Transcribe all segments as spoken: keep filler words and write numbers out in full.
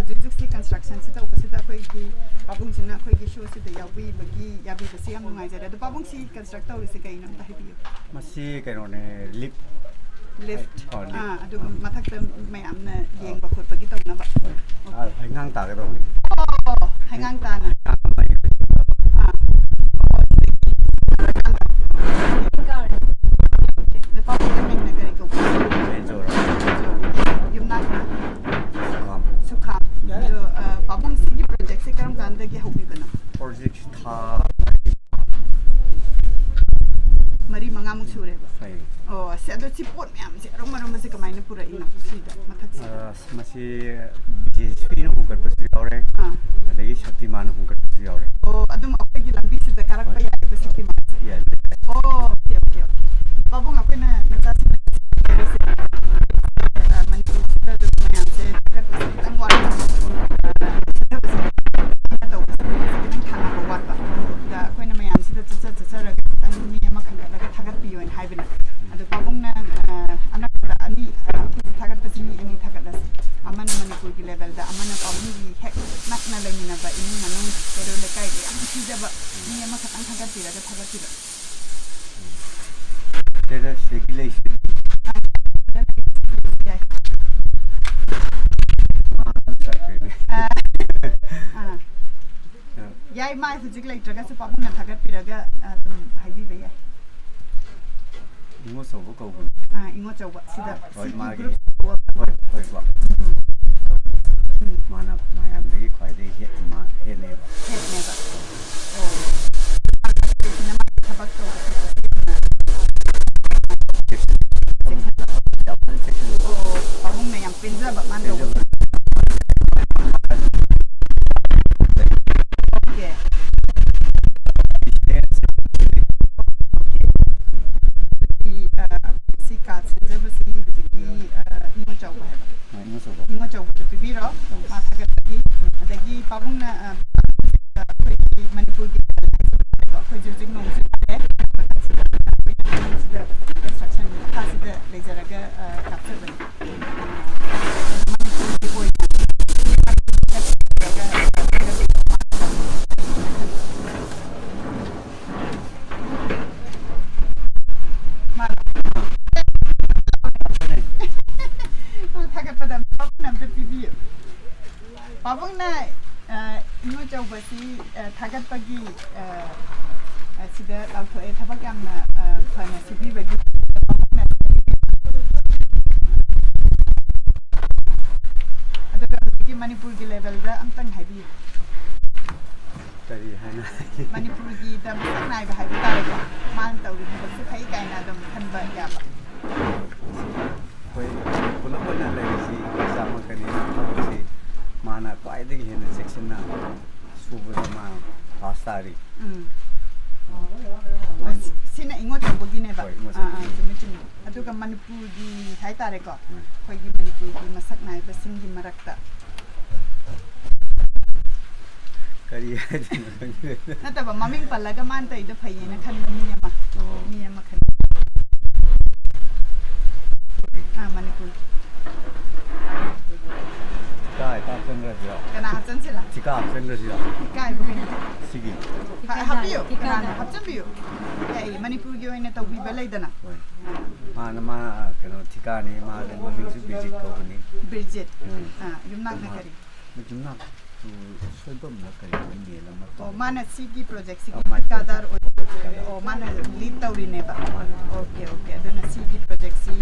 ꯍꯧꯖꯤꯛ ꯍꯧꯖꯤꯛꯁꯤ construction ꯁꯤ ꯇꯧꯕꯁꯤꯗ ꯑꯩꯈꯣꯏꯒꯤ ꯄꯥꯕꯨꯡꯁꯤꯅ ꯑꯩꯈꯣꯏꯒꯤ show ꯁꯤꯗ ꯌꯥꯎꯕꯤꯕꯒꯤ, ꯌꯥꯕꯤꯕꯁꯤ ꯌꯥꯝ ꯅꯨꯡꯉꯥꯏꯖꯔꯦ꯫ ꯑꯗꯣ ꯄꯥꯕꯨꯡꯁꯤ construct ꯇꯧꯔꯤꯁꯦ ꯀꯩꯅꯣ ꯑꯝꯇ ꯍꯥꯏꯕꯤꯌꯨ꯫ ꯃꯁꯤ ꯀꯩꯅꯣꯅꯦ, lift꯫ Lift꯫ ꯑꯣ, lift꯫ ꯑꯥ, ꯑꯗꯨꯒ ꯃꯊꯛꯇ ꯃꯌꯥꯝꯅ ꯌꯦꯡꯕ ꯈꯣꯠꯄꯒꯤ ꯇꯧꯅꯕ꯫ ꯑꯥ, ꯍꯩꯉꯥꯡ ꯇꯥꯒꯗꯧꯕꯅꯤ꯫ ꯑꯣ, ꯍꯩꯉꯥꯡ ꯇꯥꯅ꯫ ꯍꯩꯉꯥꯡ ꯑꯃ ꯌꯦꯡꯕ꯫ ꯑꯥ꯫ ꯑꯗ ꯄꯥꯕꯨꯡꯒꯤ ꯃꯤꯡꯅ ꯀꯔꯤ ꯀꯧꯕ? ꯔꯦꯟꯖꯣꯔ꯫ ꯌꯨꯝꯅꯥꯛꯅ? ꯁꯨꯈꯥꯝ꯫ ꯁꯨꯈꯥꯝ꯫ ꯑꯗꯣ, ꯑ, ꯄꯥꯕꯨꯡ, ꯁꯤꯒꯤ project ꯁꯦ ꯀꯔꯝ ꯀꯥꯟꯗꯒꯤ ꯍꯧꯕꯤꯕꯅꯣ? Project ꯁꯤ ꯊꯥ ꯃꯔꯤ ꯃꯉꯥꯃꯨꯛ ꯁꯨꯔꯦꯕ꯫ ꯍꯣꯏ꯫ ꯑꯣ, ꯑꯁ, ꯑꯗꯣ ꯁꯤ ꯄꯣꯠ ꯃꯌꯥꯝꯁꯦ ꯑꯔꯨꯝ ꯑꯔꯨꯝꯕꯁꯦ ꯀꯃꯥꯏꯅ ꯄꯨꯔꯛꯏꯅꯣ ꯁꯤꯗ, ꯃꯊꯛꯁꯤꯗ? ꯑ, ꯃꯁꯤ ꯖꯦ ꯁꯤ ꯕꯤꯅ ꯍꯣꯡꯒꯠꯄꯁꯨ ꯌꯥꯎꯔꯦ, ꯑꯥ꯫ ꯑꯗꯒꯤ ꯁꯛꯇꯤꯃꯥꯟꯅ ꯍꯣꯡꯒꯠꯄꯁꯨ ꯌꯥꯎꯔꯦ꯫ ꯑꯣ, ꯑꯗꯨꯝ ꯑꯩꯈꯣꯏꯒꯤ ꯂꯝꯕꯤꯁꯤꯗ ꯀꯥꯔꯛꯄ ꯍꯣꯏ꯫ ꯌꯥꯏꯕ ꯁꯛꯇꯤꯃꯥꯟꯁꯦ? ꯌꯥꯏ꯫ ꯑꯣ, okay, okay, okay꯫ ꯄꯥꯕꯨꯡ, ꯑꯩꯈꯣꯏꯅ ꯅꯆꯥꯁꯤꯡ ꯍꯥꯏꯔꯤꯁꯦ, ꯑ, ꯃꯅꯤꯄꯨꯔꯁꯤꯗ ꯑꯗꯨꯝ ꯃꯌꯥꯝꯁꯦ ꯊꯥꯒꯠꯄꯁꯦ ꯈꯤꯇꯪ ꯋꯥꯠꯄ꯫ ꯑ, ꯆꯠꯊꯕꯁꯦ ꯈꯤꯇꯪ ꯊꯥꯅꯕ ꯋꯥꯠꯄ꯫ ꯑꯗ ꯑꯩꯈꯣꯏꯅ ꯃꯌꯥꯝꯁꯤꯗ ꯆꯠꯆ ꯆꯠꯆꯔꯒ ꯈꯤꯇꯪ ꯃꯤ ꯑꯃ ꯈꯟꯒꯠꯂꯒ ꯊꯥꯒꯠꯄꯤꯌꯣꯅ ꯍꯥꯏꯕꯅꯦ꯫ ꯑꯗꯣ ꯄꯥꯕꯨꯡꯅ, ꯑ, ꯑꯅꯛꯄꯗ ꯑꯅꯤ, ꯑ, ꯑꯩꯈꯣꯏꯁꯦ ꯊꯥꯒꯠꯄꯁꯤ ꯃꯤ ꯑꯅꯤ ꯊꯥꯒꯠꯂꯁꯤ꯫ ꯑꯃꯅ ꯃꯅꯤꯄꯨꯔꯒꯤ level ꯗ, ꯑꯃꯅ ꯄꯥꯕꯨꯡꯒꯤ ꯍꯦꯛ ꯅꯛꯅ ꯂꯩꯃꯤꯟꯅꯕ ꯏꯃꯨꯡ ꯃꯅꯨꯡ, ꯀꯩꯔꯣꯜ ꯂꯩꯀꯥꯏꯒꯤ ꯌꯥꯝ ꯅꯨꯡꯁꯤꯖꯕ ꯃꯤ ꯑꯃꯈꯛꯇꯪ ꯊꯥꯒꯠꯄꯤꯔꯒ ꯊꯥꯒꯠꯄꯤꯔꯛꯑꯣ꯫ ꯁꯤꯗ ꯁꯤꯒꯤ ꯂꯩꯁꯤ꯫ ꯑ, ꯌꯥꯏ꯫ ꯆꯠꯈ꯭ꯔꯦꯅꯦ꯫ ꯑ, ꯑ꯫ ꯌꯥꯏ, ꯃꯥ ꯍꯧꯖꯤꯛ ꯂꯩꯇ꯭ꯔꯒꯁꯨ ꯄꯥꯕꯨꯡꯅ ꯊꯥꯒꯠꯄꯤꯔꯒ ꯑꯗꯨꯝ ꯍꯥꯏꯕꯤꯕ ꯌꯥꯏ꯫ ꯏꯉꯣ ꯑꯆꯧꯕ ꯀꯧꯕꯅꯤ꯫ ꯑꯥ, ꯏꯉꯣ ꯑꯆꯧꯕ꯫ ꯁꯤꯗ, ꯍꯣꯏ, ꯁꯤꯒꯤ ꯃꯥꯒꯤ group꯫ ꯍꯣꯏ, ꯍꯣꯏ, ꯍꯣꯏ꯫ ꯎꯝ꯫ ꯎꯝ꯫ ꯃꯥꯅ ꯃꯌꯥꯝꯗꯒꯤ ꯈ꯭ꯋꯥꯏꯗꯒꯤ ꯍꯦꯠ-, ꯃꯥ ꯍꯦꯠꯅꯦꯕ꯫ ꯍꯦꯠꯅꯦꯕ꯫ ꯑꯣ꯫ ꯃꯥꯅ ꯊꯕꯛ ꯇꯧꯕ ꯈꯣꯠꯄꯁꯦ ꯌꯥꯝꯅ ꯆꯦꯛꯁꯤꯟ-, ꯌꯥꯝꯅ ꯆꯦꯛꯁꯤꯟ-, ꯑꯣ, ꯄꯥꯕꯨꯡꯅ ꯌꯥꯝ ꯄꯦꯟꯖꯕ ꯃꯥꯅ ꯇꯧꯕꯁꯦ꯫ Okay꯫ Okay꯫ ꯑꯗꯨꯗꯤ, ꯑ, ꯁꯤ card ꯁꯦꯝꯖꯕꯁꯤ ꯍꯧꯖꯤꯛꯀꯤ, ꯑ, ꯏꯉꯣ ꯆꯥꯎꯕ ꯍꯥꯏꯕ꯫ ꯑ, ꯏꯉꯣ ꯆꯥꯎꯕ꯫ ꯏꯉꯣ ꯆꯥꯎꯕꯗ ꯄꯤꯕꯤꯔꯣ꯫ ꯃꯥ ꯊꯥꯒꯠꯄꯒꯤ꯫ ꯑꯗꯒꯤ ꯄꯥꯕꯨꯡꯅ, ꯑ, ꯑꯩꯈꯣꯏꯒꯤ ꯃꯅꯤꯄꯨꯔꯒꯤ ꯑꯩꯈꯣꯏꯁꯦ ꯍꯧꯖꯤꯛ ꯅꯣꯡ ꯆꯨꯔꯦ꯫ ꯃꯊꯛꯁꯤꯗ ꯑꯩꯈꯣꯏꯒꯤ ꯃꯅꯤꯡꯁꯤꯗ construction ꯃꯈꯥꯁꯤꯗ ꯂꯩꯖꯔꯒ, ꯑ, ꯀꯥꯞꯆꯕꯅꯤ꯫ ꯃꯅꯤꯄꯨꯔꯒꯤ ꯑꯣꯏꯅ ꯄꯥꯕꯨꯡꯅ ꯑꯝꯇ ꯄꯤꯕꯤꯌꯨ꯫ ꯄꯥꯕꯨꯡꯅ, ꯑ, ꯏꯉꯣꯆꯧꯕꯁꯤ, ꯑ, ꯊꯥꯒꯠꯄꯒꯤ, ꯑ, ꯑ, ꯁꯤꯗ ꯂꯥꯎꯊꯣꯛꯑꯦ꯫ ꯊꯕꯛ ꯌꯥꯝꯅ, ꯑ, ꯐꯅ ꯁꯨꯕꯤꯕꯒꯤ ꯄꯥꯕꯨꯡꯅ꯫ ꯑꯗꯨꯒ ꯍꯧꯖꯤꯛꯀꯤ ꯃꯅꯤꯄꯨꯔꯒꯤ ꯂꯦꯚꯦꯜꯗ ꯑꯝꯇꯪ ꯍꯥꯏꯕꯤꯌꯨ꯫ ꯀꯔꯤ ꯍꯥꯏꯅ? ꯃꯅꯤꯄꯨꯔꯒꯤꯗ ꯃꯁꯛ ꯅꯥꯏꯕ ꯍꯥꯏꯕ ꯇꯥꯔꯦꯀꯣ꯫ ꯃꯥꯅ ꯇꯧꯔꯤ ꯊꯕꯛꯁꯦ ꯐꯩ ꯀꯥꯏꯅ ꯑꯗꯨꯝ ꯈꯟꯕ ꯌꯥꯕ꯫ ꯑꯩꯈꯣꯏ ꯄꯨꯂꯞ ꯑꯣꯏꯅ ꯂꯩꯔꯤꯁꯤ ꯏꯆꯥꯃꯛꯇꯅꯤ꯫ ꯊꯕꯛꯁꯤ ꯃꯥꯅ ꯈ꯭ꯋꯥꯏꯗꯒꯤ ꯍꯦꯟꯅ ꯆꯦꯛꯁꯤꯟꯅ ꯁꯨꯕꯗ ꯃꯥ ꯐꯥꯁ ꯇꯥꯔꯤ꯫ ꯎꯝ꯫ ꯃꯥꯅ ꯁꯤꯅ ꯏꯉꯣ ꯇꯧꯕꯒꯤꯅꯦꯕ꯫ ꯍꯣꯏ, ꯏꯉꯣ ꯑꯥ, ꯑꯥ, ꯇꯧꯕꯒꯤ꯫ ꯆꯨꯝꯃꯤ, ꯆꯨꯝꯃꯤ꯫ ꯑꯗꯨꯒ ꯃꯅꯤꯄꯨꯔꯒꯤ ꯍꯥꯏꯇꯥꯔꯦꯀꯣ, ꯎꯝ꯫ ꯑꯩꯈꯣꯏꯒꯤ ꯃꯅꯤꯄꯨꯔꯒꯤ ꯃꯁꯛ ꯅꯥꯏꯕꯁꯤꯡꯒꯤ ꯃꯔꯛꯇ꯫ ꯀꯔꯤ ꯍꯥꯏꯗꯣꯏꯅꯣ ꯈꯪꯗꯦ꯫ ꯅꯠꯇꯕ, ꯃꯃꯤꯡ ꯄꯜꯂꯒ ꯃꯥꯅ ꯇꯧꯔꯤꯗꯣ ꯐꯩꯌꯦꯅ ꯈꯟꯕ ꯃꯤ ꯑꯃ, ꯑꯣ꯫ ꯃꯤ ꯑꯃ ꯈꯟꯕ꯫ ꯑꯥ, ꯃꯅꯤꯄꯨꯔ꯫ ꯊꯤꯀꯥ ꯍꯦꯛꯇ ꯍꯥꯞꯆꯟꯈ꯭ꯔꯁꯤꯔꯣ? ꯀꯅꯥ ꯍꯥꯞꯆꯟꯁꯤꯔꯥ? ꯊꯤꯀꯥ ꯍꯥꯞꯆꯟꯈ꯭ꯔꯁꯤꯔꯣ? ꯏꯀꯥꯏꯕ ꯀꯩꯅꯣ? ꯁꯤꯒꯤ꯫ ꯍꯥ-, ꯍꯥꯞꯄꯤꯌꯨ꯫ ꯊꯤꯀꯥꯗ꯫ ꯀꯅꯥꯅꯣ? ꯍꯥꯞꯆꯟꯕꯤꯌꯨ꯫ ꯌꯥꯏꯌꯦ, ꯃꯅꯤꯄꯨꯔꯒꯤ ꯑꯣꯏꯅ ꯇꯧꯕꯤꯕ ꯂꯩꯗꯅ꯫ ꯍꯣꯏ꯫ ꯃꯥꯅ, ꯃꯥ, ꯀꯩꯅꯣ, ꯊꯤꯀꯥꯅꯤ, ꯃꯥꯒꯤ ꯃꯃꯤꯡꯁꯨ ꯕꯤꯔꯖꯤꯠ ꯀꯧꯕꯅꯤ꯫ ꯕꯤꯔꯖꯤꯠ꯫ ꯎꯝ꯫ ꯑꯥ, ꯌꯨꯝꯅꯥꯛꯅ ꯃꯥ-, ꯀꯔꯤ? ꯌꯨꯝꯅꯥꯛꯇꯨ ꯁꯣꯏꯕꯝꯂ ꯀꯔꯤꯅꯣ, ꯃꯦꯜ ꯑꯃ ꯑꯣ, ꯇꯧꯕꯅꯤ꯫ ꯃꯥꯅ ꯁꯤꯒꯤ ꯄ꯭ꯔꯣꯖꯦꯛꯁꯤꯒꯤ ꯑꯥ, ꯃꯥꯅ ꯊꯤꯀꯥꯗꯥꯔ ꯑꯣꯏ-, ꯊꯤꯀꯥꯗꯥꯔ꯫ ꯑꯣ, ꯃꯥꯅ ꯂꯤꯗ ꯇꯧꯔꯤꯅꯦꯕ꯫ ꯃꯥꯅ꯫ Okay, okay. ꯑꯗꯨꯅ ꯁꯤꯒꯤ ꯄ꯭ꯔꯣꯖꯦꯛꯁꯤ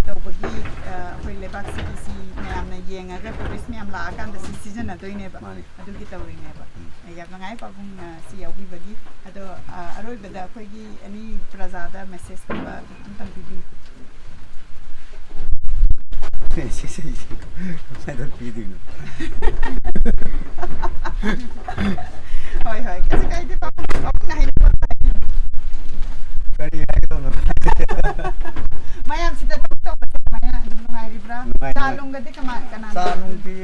ꯇꯧꯕꯒꯤ, ꯑ, ꯑꯩꯈꯣꯏ ꯂꯩꯕꯥꯛꯁꯤꯒꯤ ꯁꯤ ꯃꯌꯥꯝꯅ ꯌꯦꯡꯉꯒ, ꯇꯨꯔꯤꯁ ꯃꯌꯥꯝ ꯂꯥꯛꯑꯀꯥꯟꯗ ꯁꯤ ꯁꯤꯖꯤꯟꯅꯗꯣꯏꯅꯦꯕ꯫ ꯃꯥꯅꯤ꯫ ꯑꯗꯨꯒꯤ ꯇꯧꯔꯤꯅꯦꯕ꯫ ꯎꯝ꯫ ꯌꯥꯝ ꯅꯨꯡꯉꯥꯏ ꯄꯥꯕꯨꯡ, ꯑ, ꯁꯤ ꯌꯥꯎꯕꯤꯕꯒꯤ꯫ ꯑꯗꯣ, ꯑ, ꯑꯔꯣꯏꯕꯗ ꯑꯩꯈꯣꯏꯒꯤ ꯑꯅꯤ ꯄ꯭ꯔꯖꯥꯗ ꯃꯦꯁꯦꯖꯀꯨꯝꯕ ꯑꯝꯇꯪ ꯄꯤꯕꯤꯌꯨ꯫ ꯁꯤ, ꯁꯤ, ꯁꯤ, ꯀꯃꯥꯏꯅ ꯄꯤꯗꯣꯏꯅꯣ? ꯍꯣꯏ, ꯍꯣꯏ, ꯀꯩꯁꯨ ꯀꯥꯏꯗꯦ, ꯄꯥꯕꯨꯡ, ꯄꯥꯕꯨꯡꯅ ꯍꯥꯏꯅꯤꯡꯕ꯫ ꯀꯔꯤ ꯍꯥꯏꯒꯗꯧꯅꯣ? ꯃꯌꯥꯝꯁꯤꯗ ꯊꯕꯛ ꯇꯧꯕꯁꯦ ꯀꯃꯥꯏꯅ ꯑꯗꯨꯝ ꯅꯨꯡꯉꯥꯏꯔꯤꯕ꯭ꯔꯥ? ꯅꯨꯡꯉꯥꯏ, ꯆꯥ ꯅꯨꯡꯉꯥꯏ꯫ ꯅꯨꯡꯒꯗꯤ ꯀꯃꯥꯏ-, ꯀꯅꯥꯅ ꯆꯥ ꯂꯣꯟꯕꯤ? ꯅꯨꯡꯗꯤ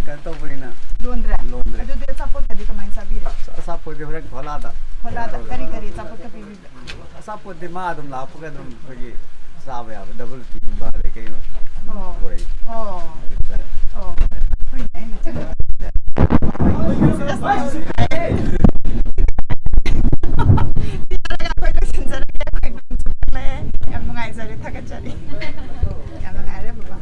ꯀꯩꯅꯣ ꯇꯧꯕꯅꯤꯅ꯫ ꯂꯣꯟꯗ꯭ꯔꯦ? ꯂꯣꯟꯗ꯭ꯔꯦ꯫ ꯑꯗꯨꯗꯤ ꯑꯆꯥꯄꯣꯠꯀꯗꯤ ꯀꯃꯥꯏꯅ ꯆꯥꯕꯤꯔꯦ? ꯑꯆꯥꯄꯣꯠꯇꯤ ꯍꯣꯔꯦꯟ ꯈꯣꯂꯥꯗ꯫ ꯈꯣꯂꯥꯗ? ꯀꯔꯤ ꯀꯔꯤ ꯑꯆꯥꯄꯣꯠꯀ ꯄꯤꯕꯤꯕ? ꯑꯆꯥꯄꯣꯠꯇꯤ ꯃꯥ ꯑꯗꯨꯝ ꯂꯥꯛꯄꯒ ꯑꯗꯨꯝ ꯑꯩꯈꯣꯏꯒꯤ ꯆꯥꯕ ꯌꯥꯕ ꯗꯕꯜ ꯇꯤꯒꯨꯝꯕ ꯑꯗꯩ ꯀꯩꯅꯣ ꯑꯗꯨꯝ ꯑꯣ꯫ ꯄꯨꯔꯛꯏ꯫ ꯑꯣ꯫ ꯆꯥꯏ꯫ ꯑꯣ꯫ ꯍꯣꯏꯅꯦ, ꯑꯩꯅ ꯆꯤꯡ-, ꯑꯩꯈꯣꯏ ꯂꯣꯏꯁꯤꯟꯖꯔꯒꯦ, ꯑꯩꯈꯣꯏ ꯌꯥꯝ ꯅꯨꯡꯉꯥꯏꯖꯔꯦ, ꯊꯥꯒꯠꯆꯔꯤ꯫ ꯌꯥꯝ ꯅꯨꯡꯉꯥꯏꯔꯦ, ꯕꯕꯥ꯫